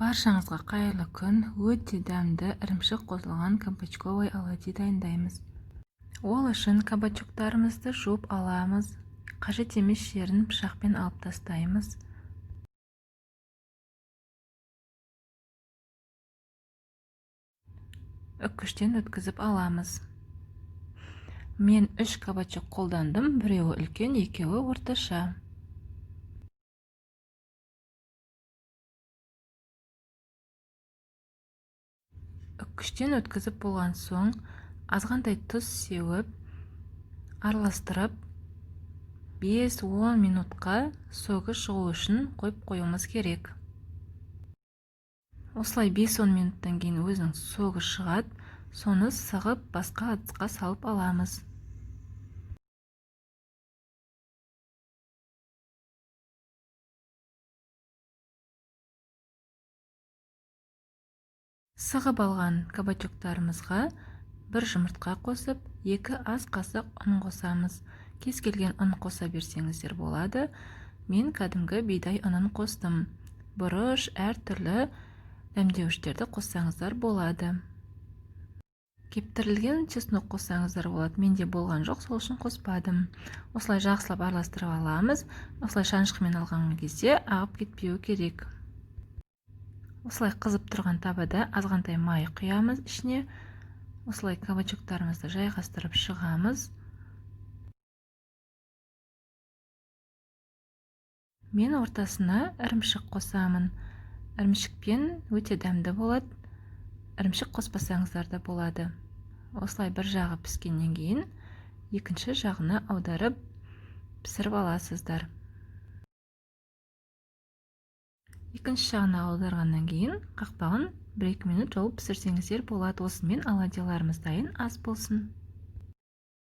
Баршаңызға қайырлы күн. Өте дәмді ірімшік қосылған кабачковый оладьи дайындаймыз. Ол үшін кабачоктарымызды жуып аламыз. Қажет емес жерін пышақпен алып тастаймыз. Үккіштен өткізіп аламыз. Мен 3 кабачок қолдандым, біреуі үлкен, екеуі орташа. Үккіштен өткізіп болған соң, азғантай тұз сеуіп, араластырып, 5-10 минутқа согы шығу үшін қойып қоюымыз керек. Осылай 5-10 минуттан кейін өзінің согы шығады, соны сығып басқа ыдысқа салып аламыз. Сығып алған кабачоктарымызға 1 жұмыртқа қосып, 2 ас қасық ұн қосамыз. Кез келген ұн қоса берсеңіздер болады. Мен кәдімгі бидай ұнын қостым. Бұрыш, әртүрлі дәмдеуіштерді қоссаңыздар болады. Кептірілген чеснок қоссаңыздар болады. Менде болған жоқ, сол үшін қоспадым. Осылай жақсылап араластырып аламыз. Осылай шанышқымен алған кезде ағып кетпеуі керек. Осылай қызып тұрған табада азғантай май құямыз ішіне. Осылай кабачоктарымызды жайғастырып шығамыз. Мен ортасына ірімшік қосамын. Ірімшікпен өте дәмді болады. Ірімшік қоспасаңыздар да болады. Осылай бір жағы піскеннен кейін екінші жағына аударып пісіріп аласыздар. Екінші жағына аударғаннан кейін қақпағын 1-2 минут жауып пісірсеңіздер болады. Осымен оладьяларымыз дайын. Ас болсын.